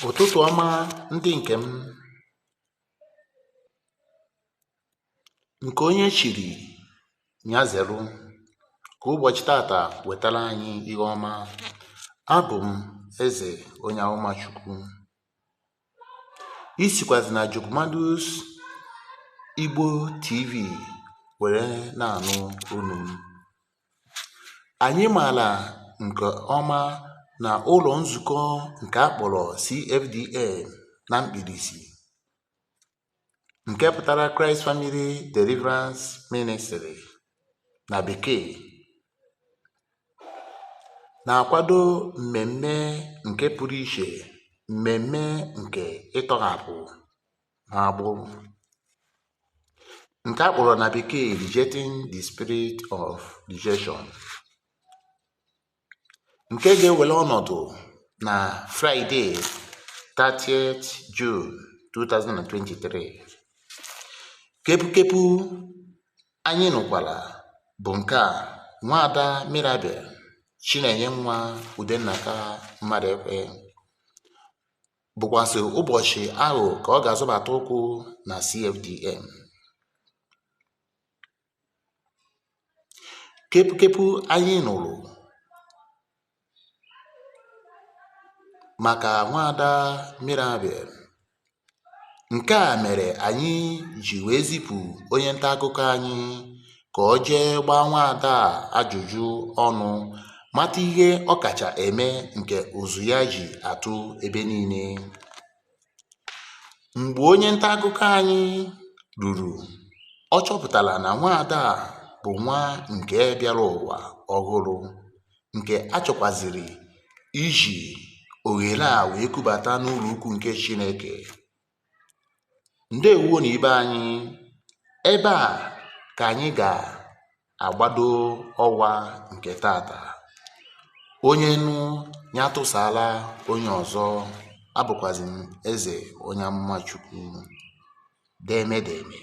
Ụtụtụ ọma ndị nke m. Nke onye chiri ya zeru, ka ụbọchị tata wetara anyị ihe ọma. Abụ m Eze onye amụma Chukwu. I sikwazi na Jukumadus Igbo TV were na-anụ olu m. Anyị maara nke ọma na ụlọ nzukọ nke a kpọrọ CFDM na mkpirisi, nke pụtara Christ Family Deliverance Ministry na bekee, na-akwado mmemme nke pụrụ iche, mmemme nke ịtọghapụ n'agbụ, nke a kpọrọ na bekee Rejecting the Spirit of Rejection, nke ga-ewere ọnọdụ na Fraịde 30th June 2023. Kepukepu anyị nụkwara bụ nke a: Nwaada Mirabel Chinenye nwa Udennaka Mmadụekwe bụkwasị ụbọchị ahụ ka ọ ga-azọbata ụkwụ na CFDM. Kepukepu anyị nụrụ maka nwaada Mirabel, nke a mere anyị ji wee zipụ onye nta akụkọ anyị ka ọ jee gbaa nwaada a ajụjụ ọnụ, mata ihe ọ kacha eme nke ụzụ ya ji atụ ebe niile. Mgbe onye nta akụkọ anyị ruru, ọ chọpụtara na nwaada a bụ nwa nke bịara ụwa ọhụrụ, nke a chọkwaziri iji oghere a wee kubata n'ụlọ ukwu nke Chineke. Ndewo na ibe anyị, ebe a ka anyị ga-agbado ọwa nke tata. Onye nụ ya tụsala onye ọzọ. Abụkwazi m Eze onye amụma Chukwu. Deme deme.